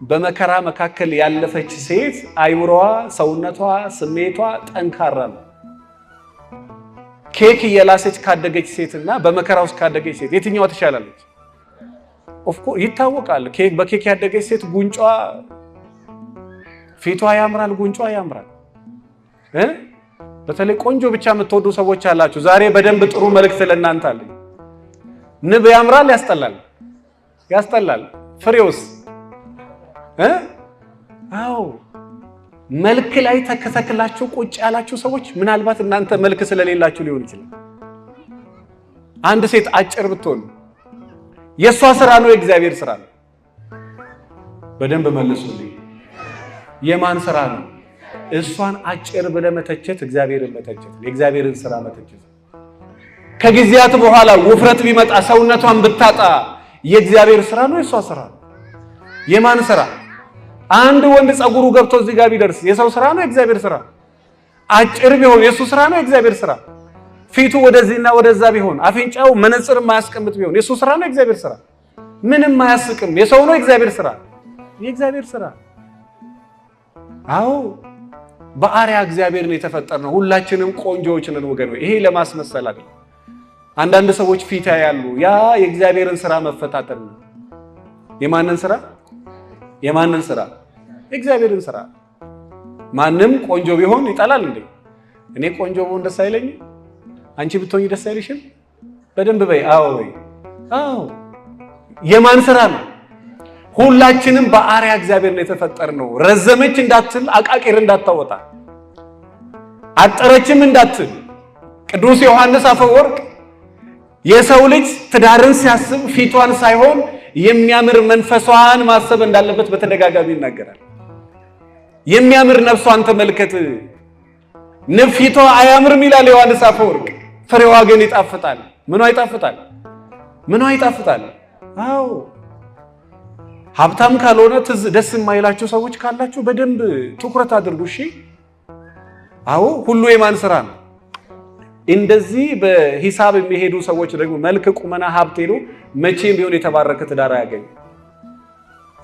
በመከራ መካከል ያለፈች ሴት አይምሮዋ፣ ሰውነቷ፣ ስሜቷ ጠንካራ ነው። ኬክ እየላሰች ካደገች ሴትና በመከራ ውስጥ ካደገች ሴት የትኛዋ ትሻላለች? Of course ይታወቃል። ኬክ በኬክ ያደገች ሴት ጉንጯ፣ ፊቷ ያምራል፣ ጉንጯ ያምራል። በተለይ ቆንጆ ብቻ የምትወዱ ሰዎች አላችሁ። ዛሬ በደንብ ጥሩ መልእክት ለእናንተ አለኝ። ንብ ያምራል? ያስጠላል? ያስጠላል። ፍሬውስ? አዎ፣ መልክ ላይ ተተክላችሁ ቁጭ ያላችሁ ሰዎች ምናልባት እናንተ መልክ ስለሌላችሁ ሊሆን ይችላል። አንድ ሴት አጭር ብትሆን የእሷ ስራ ነው የእግዚአብሔር ስራ ነው? በደንብ መልሱልኝ። የማን ስራ ነው? እሷን አጭር ብለህ መተቸት እግዚአብሔርን መተቸት ነው፣ የእግዚአብሔርን ስራ መተቸት። ከጊዜያት በኋላ ውፍረት ቢመጣ፣ ሰውነቷን ብታጣ የእግዚአብሔር ስራ ነው የእሷ ስራ ነው? የማን ስራ? አንድ ወንድ ፀጉሩ ገብቶ እዚህ ጋር ቢደርስ የሰው ስራ ነው የእግዚአብሔር ስራ? አጭር ቢሆን የእሱ ስራ ነው የእግዚአብሔር ስራ? ፊቱ ወደዚህና ወደዛ ቢሆን፣ አፍንጫው መነጽር የማያስቀምጥ ቢሆን የእሱ ስራ ነው የእግዚአብሔር ስራ? ምንም አያስቅም፣ የሰው ነው የእግዚአብሔር ስራ? የእግዚአብሔር ስራ። አዎ፣ በአርአያ እግዚአብሔር ነው የተፈጠርነው። ሁላችንም ቆንጆዎች ነን ወገን። ይሄ ለማስመሰል አይደለም። አንዳንድ ሰዎች ፊት ያያሉ። ያ የእግዚአብሔርን ስራ መፈታተን ነው። የማንን ስራ? የማንን ስራ? የእግዚአብሔርን ስራ። ማንም ቆንጆ ቢሆን ይጠላል እንዴ? እኔ ቆንጆ ብሆን ደስ አይለኝም? አንቺ ብትሆኚ ደስ አይልሽም? በደንብ በይ። አዎ በይ። አዎ፣ የማን ስራ ነው? ሁላችንም በአርአያ እግዚአብሔር ነው የተፈጠርነው። ረዘመች እንዳትል፣ አቃቂር እንዳታወጣ፣ አጠረችም እንዳትል። ቅዱስ ዮሐንስ አፈወርቅ የሰው ልጅ ትዳርን ሲያስብ ፊቷን ሳይሆን የሚያምር መንፈሷን ማሰብ እንዳለበት በተደጋጋሚ ይናገራል። የሚያምር ነፍሷን ተመልከት። ንብ ፊቷ አያምርም ይላል ዮሐንስ አፈወርቅ፣ ፍሬዋ ግን ይጣፍጣል። ምኗ ይጣፍጣል? ምኗ ይጣፍጣል? አዎ፣ ሀብታም ካልሆነ ትዝ ደስ የማይላችሁ ሰዎች ካላችሁ በደንብ ትኩረት አድርጉ። እሺ። አዎ፣ ሁሉ የማን ስራ ነው? እንደዚህ በሂሳብ የሚሄዱ ሰዎች ደግሞ መልክ፣ ቁመና፣ ሀብት ሄዱ መቼም ቢሆን የተባረከ ትዳር አያገኙ።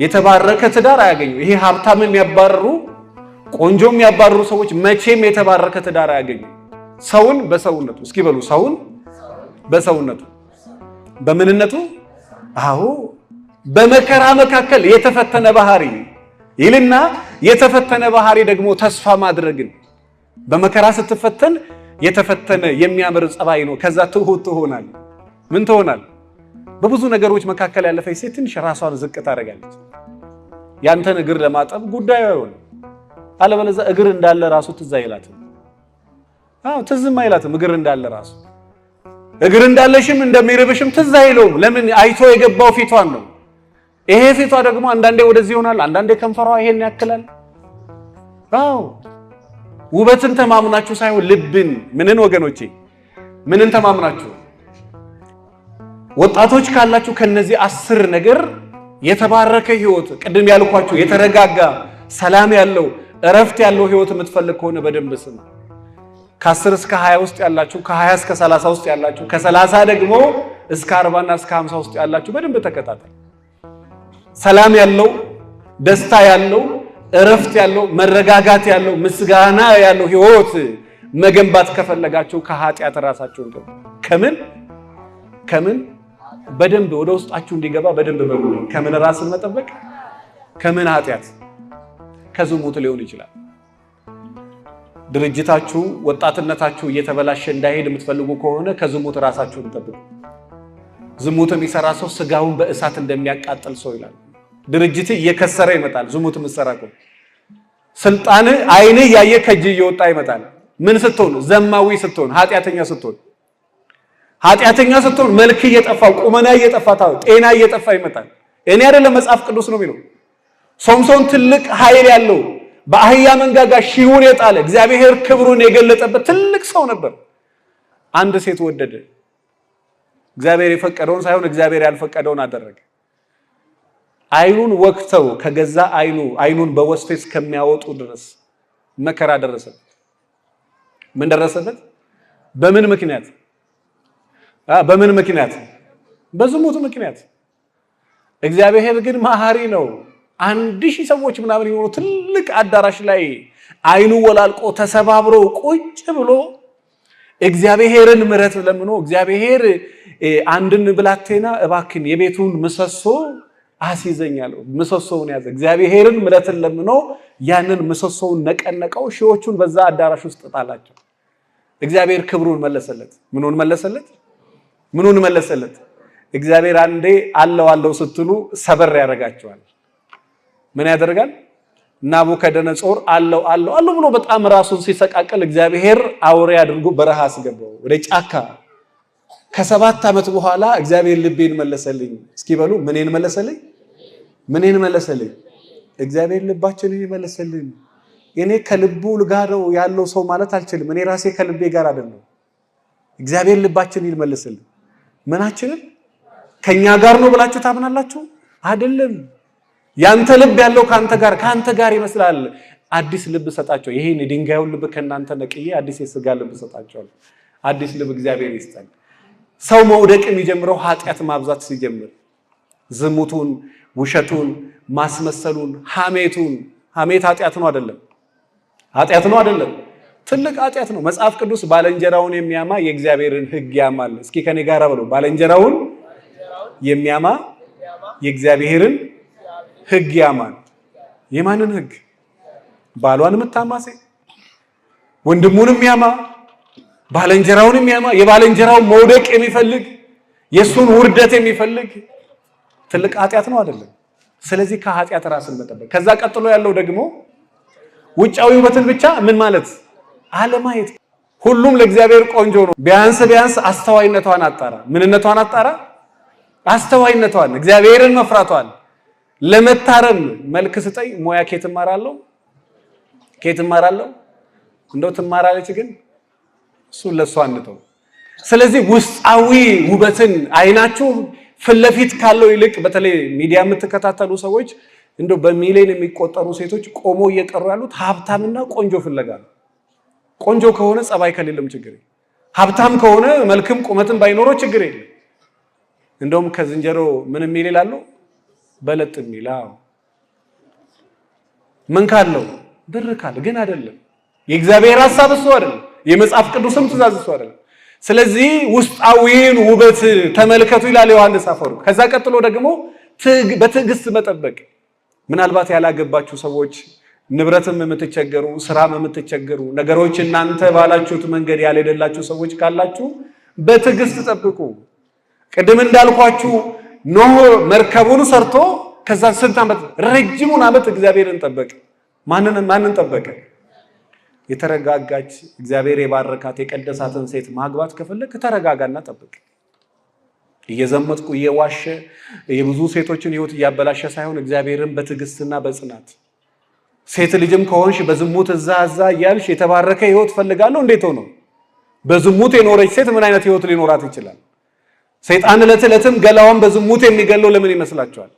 የተባረከ ትዳር አያገኙ። ይሄ ሀብታም የሚያባርሩ፣ ቆንጆ የሚያባርሩ ሰዎች መቼም የተባረከ ትዳር አያገኙ። ሰውን በሰውነቱ፣ እስኪ በሉ፣ ሰውን በሰውነቱ፣ በምንነቱ። አዎ፣ በመከራ መካከል የተፈተነ ባህሪ ይልና የተፈተነ ባህሪ ደግሞ ተስፋ ማድረግን፣ በመከራ ስትፈተን የተፈተነ የሚያምር ጸባይ ነው። ከዛ ትሁት ትሆናል። ምን ትሆናል? በብዙ ነገሮች መካከል ያለፈች ሴት ትንሽ ራሷን ዝቅ ታደርጋለች። ያንተን እግር ለማጠብ ጉዳዩ አይሆንም። አለበለዚያ እግር እንዳለ ራሱ ትዝ አይላትም። አዎ፣ ትዝም አይላትም። እግር እንዳለ ራሱ፣ እግር እንዳለሽም እንደሚርብሽም ትዝ አይለውም። ለምን? አይቶ የገባው ፊቷን ነው። ይሄ ፊቷ ደግሞ አንዳንዴ ወደዚህ ይሆናል፣ አንዳንዴ ከንፈሯ ይሄን ያክላል። አዎ፣ ውበትን ተማምናችሁ ሳይሆን ልብን፣ ምንን ወገኖቼ፣ ምንን ተማምናችሁ? ወጣቶች ካላችሁ ከነዚህ 10 ነገር የተባረከ ህይወት፣ ቅድም ያልኳችሁ የተረጋጋ፣ ሰላም ያለው፣ እረፍት ያለው ህይወት የምትፈልግ ከሆነ በደንብ ስማ። ከ10 እስከ 20 ውስጥ ያላችሁ፣ ከ20 እስከ 30 ውስጥ ያላችሁ፣ ከ30 ደግሞ እስከ 40 እና እስከ 50 ውስጥ ያላችሁ በደንብ ተከታተል። ሰላም ያለው፣ ደስታ ያለው፣ እረፍት ያለው፣ መረጋጋት ያለው፣ ምስጋና ያለው ህይወት መገንባት ከፈለጋችሁ ከኃጢአት ራሳችሁን ጠብቁ። ከምን? ከምን? በደንብ ወደ ውስጣችሁ እንዲገባ በደንብ በሉ። ከምን ራስን መጠበቅ? ከምን ኃጢአት? ከዝሙት ሊሆን ይችላል። ድርጅታችሁ፣ ወጣትነታችሁ እየተበላሸ እንዳይሄድ የምትፈልጉ ከሆነ ከዝሙት ራሳችሁን ጠብቁ። ዝሙት የሚሰራ ሰው ስጋውን በእሳት እንደሚያቃጥል ሰው ይላል። ድርጅት እየከሰረ ይመጣል። ዝሙት የምትሰራ ከሆነ ስልጣን አይንህ እያየ ከእጅ እየወጣ ይመጣል። ምን ስትሆን? ዘማዊ ስትሆን፣ ኃጢአተኛ ስትሆን። ኃጢአተኛ ስትሆን መልክ እየጠፋ፣ ቁመና እየጠፋ፣ ጤና እየጠፋ ይመጣል። እኔ አይደለም፣ መጽሐፍ ቅዱስ ነው የሚለው። ሶምሶን ትልቅ ኃይል ያለው፣ በአህያ መንጋጋ ሺውን የጣለ፣ እግዚአብሔር ክብሩን የገለጠበት ትልቅ ሰው ነበር። አንድ ሴት ወደደ። እግዚአብሔር የፈቀደውን ሳይሆን እግዚአብሔር ያልፈቀደውን አደረገ። አይኑን ወቅተው ከገዛ አይኑ አይኑን በወስፌ እስከሚያወጡ ድረስ መከራ ደረሰበት። ምን ደረሰበት? በምን ምክንያት? በምን ምክንያት? በዝሙት ምክንያት። እግዚአብሔር ግን መሐሪ ነው። 1000 ሰዎች ምናምን የሆኑ ትልቅ አዳራሽ ላይ አይኑ ወላልቆ ተሰባብሮ ቁጭ ብሎ እግዚአብሔርን ምሕረት ለምኖ እግዚአብሔር አንድን ብላቴና እባክን የቤቱን ምሰሶ አስይዘኛለሁ። ምሰሶውን ያዘ። እግዚአብሔርን ምሕረትን ለምኖ ያንን ምሰሶውን ነቀነቀው። ሺዎቹን በዛ አዳራሽ ውስጥ ጣላቸው። እግዚአብሔር ክብሩን መለሰለት። ምኑን መለሰለት? ምኑን መለሰለት? እግዚአብሔር አንዴ አለው አለው ስትሉ ሰበር ያደርጋቸዋል። ምን ያደርጋል? ናቡከደነጾር አለው አለው አለው ብሎ በጣም ራሱን ሲሰቃቀል እግዚአብሔር አውሬ አድርጎ በረሃ አስገባው፣ ወደ ጫካ። ከ7 ዓመት በኋላ እግዚአብሔር ልቤን መለሰልኝ። እስኪ በሉ ምኔን መለሰልኝ? ምኔን መለሰልኝ? እግዚአብሔር ልባችንን ይመለሰልን። እኔ ከልቡ ጋር ያለው ሰው ማለት አልችልም። እኔ ራሴ ከልቤ ጋር አይደለም። እግዚአብሔር ልባችንን ይመልስልን። ምናችንን ከኛ ጋር ነው ብላችሁ ታምናላችሁ? አይደለም። ያንተ ልብ ያለው ካንተ ጋር ይመስላል። አዲስ ልብ ሰጣቸው። ይሄን የድንጋዩን ልብ ከእናንተ ነቅዬ አዲስ የስጋ ልብ ሰጣቸዋለሁ። አዲስ ልብ እግዚአብሔር ይስጠን። ሰው መውደቅ የሚጀምረው ኃጢአት ማብዛት ሲጀምር፣ ዝሙቱን፣ ውሸቱን፣ ማስመሰሉን፣ ሐሜቱን። ሐሜት ኃጢአት ነው አይደለም? ኃጢአት ነው አይደለም? ትልቅ ኃጢአት ነው። መጽሐፍ ቅዱስ ባልንጀራውን የሚያማ የእግዚአብሔርን ሕግ ያማል። እስኪ ከኔ ጋር በሉ፣ ባልንጀራውን የሚያማ የእግዚአብሔርን ሕግ ያማል። የማንን ሕግ? ባሏን የምታማ ሴት፣ ወንድሙን የሚያማ፣ ባልንጀራውን የሚያማ፣ የባልንጀራውን መውደቅ የሚፈልግ፣ የሱን ውርደት የሚፈልግ ትልቅ ኃጢአት ነው አይደለም? ስለዚህ ከኃጢአት ራስን መጠበቅ። ከዛ ቀጥሎ ያለው ደግሞ ውጫዊ ውበትን ብቻ ምን ማለት አለማየት። ሁሉም ለእግዚአብሔር ቆንጆ ነው። ቢያንስ ቢያንስ አስተዋይነቷን አጣራ። ምንነቷን አጣራ? አስተዋይነቷን፣ እግዚአብሔርን መፍራቷን። ለመታረም መልክ ስጠኝ፣ ሙያ ከየት እማራለሁ? ከየት እማራለሁ? እንደው ትማራለች፣ ግን እሱን ለሷ አንተው። ስለዚህ ውስጣዊ ውበትን አይናችሁ ፊት ለፊት ካለው ይልቅ በተለይ ሚዲያ የምትከታተሉ ሰዎች እንደው በሚሊዮን የሚቆጠሩ ሴቶች ቆሞ እየቀሩ ያሉት ሀብታምና ቆንጆ ፍለጋ ነው። ቆንጆ ከሆነ ጸባይ ከሌለም ችግር የለም። ሀብታም ከሆነ መልክም ቁመትም ባይኖረው ችግር የለም። እንደውም ከዝንጀሮ ምን የሚል ይላሉ? በለጥ የሚል። አዎ ምን ካለው ብር ካለ ግን አይደለም። የእግዚአብሔር ሐሳብ እሱ አይደለም። የመጽሐፍ ቅዱስም ትእዛዝ እሱ አይደለም። ስለዚህ ውስጣዊን ውበት ተመልከቱ ይላል ዮሐንስ አፈወርቅ። ከዛ ቀጥሎ ደግሞ በትዕግስት መጠበቅ። ምናልባት ያላገባችሁ ሰዎች፣ ንብረትም የምትቸገሩ፣ ስራም የምትቸገሩ፣ ነገሮች እናንተ ባላችሁት መንገድ ያልሄደላችሁ ሰዎች ካላችሁ በትዕግስት ጠብቁ። ቅድም እንዳልኳችሁ ኖህ መርከቡን ሰርቶ ከዛ ስንት ዓመት፣ ረጅሙን ዓመት እግዚአብሔርን ጠበቀ። ማንን ጠበቀ? የተረጋጋች እግዚአብሔር የባረካት የቀደሳትን ሴት ማግባት ከፈለክ ተረጋጋና ጠብቅ። እየዘመጥኩ እየዋሸ የብዙ ሴቶችን ሕይወት እያበላሸ ሳይሆን እግዚአብሔርን በትዕግስትና በጽናት። ሴት ልጅም ከሆንሽ በዝሙት እዛ እዛ እያልሽ የተባረከ ሕይወት ፈልጋለሁ እንዴት ሆኖ? በዝሙት የኖረች ሴት ምን አይነት ሕይወት ሊኖራት ይችላል? ሰይጣን ዕለት ዕለትም ገላዋን በዝሙት የሚገለው ለምን ይመስላችኋል?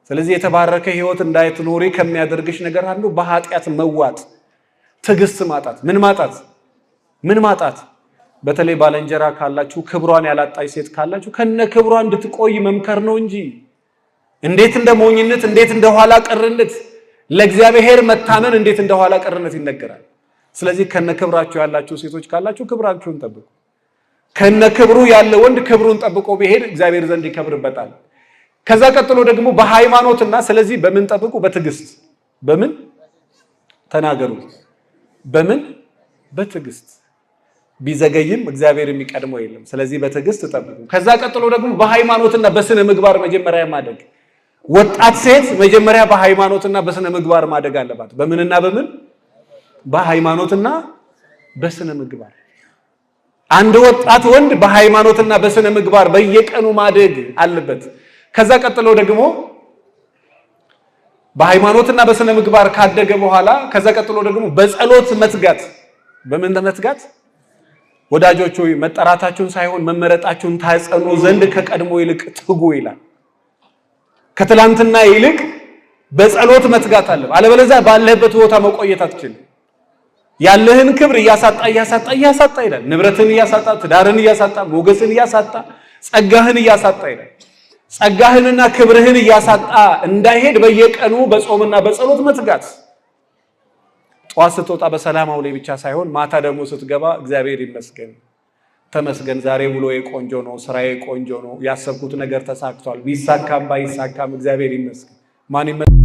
ስለዚህ የተባረከ ሕይወት እንዳትኖሪ ከሚያደርግሽ ነገር አንዱ በኃጢአት መዋጥ፣ ትዕግስት ማጣት። ምን ማጣት? ምን ማጣት? በተለይ ባለንጀራ ካላችሁ፣ ክብሯን ያላጣች ሴት ካላችሁ ከነ ክብሯ እንድትቆይ መምከር ነው እንጂ እንዴት እንደ ሞኝነት፣ እንዴት እንደ ኋላ ቀርነት፣ ለእግዚአብሔር መታመን እንዴት እንደ ኋላ ቀርነት ይነገራል። ስለዚህ ከነ ክብራችሁ ያላችሁ ሴቶች ካላችሁ ክብራችሁን ጠብቁ። ከነ ክብሩ ያለ ወንድ ክብሩን ጠብቆ ቢሄድ እግዚአብሔር ዘንድ ይከብርበታል። ከዛ ቀጥሎ ደግሞ በሃይማኖትና ስለዚህ በምን ጠብቁ? በትዕግስት። በምን ተናገሩ? በምን? በትዕግስት። ቢዘገይም እግዚአብሔር የሚቀድመው የለም። ስለዚህ በትዕግስት ጠብቁ። ከዛ ቀጥሎ ደግሞ በሃይማኖትና በስነ ምግባር መጀመሪያ ማደግ። ወጣት ሴት መጀመሪያ በሃይማኖትና በስነ ምግባር ማደግ አለባት። በምንና በምን? በሃይማኖትና በስነ ምግባር። አንድ ወጣት ወንድ በሃይማኖትና በስነ ምግባር በየቀኑ ማደግ አለበት። ከዛ ቀጥሎ ደግሞ በሃይማኖትና በስነ ምግባር ካደገ በኋላ ከዛ ቀጥሎ ደግሞ በጸሎት መትጋት። በምን መትጋት? ወዳጆች ሆይ መጠራታችሁን ሳይሆን መመረጣችሁን ታጸኑ ዘንድ ከቀድሞ ይልቅ ትጉ ይላል። ከትላንትና ይልቅ በጸሎት መትጋት አለ። አለበለዚያ ባለህበት ቦታ መቆየት አትችልም። ያለህን ክብር እያሳጣ እያሳጣ እያሳጣ ይላል። ንብረትን እያሳጣ፣ ትዳርን እያሳጣ፣ ሞገስን እያሳጣ፣ ጸጋህን እያሳጣ ይላል። ጸጋህንና ክብርህን እያሳጣ እንዳይሄድ በየቀኑ በጾምና በጸሎት መትጋት። ጠዋት ስትወጣ በሰላም አውለኝ ብቻ ሳይሆን ማታ ደግሞ ስትገባ እግዚአብሔር ይመስገን፣ ተመስገን፣ ዛሬ ውሎዬ ቆንጆ ነው፣ ስራዬ ቆንጆ ነው፣ ያሰብኩት ነገር ተሳክቷል፣ ቢሳካም ባይሳካም እግዚአብሔር ይመስገን። ማን ይመስገን?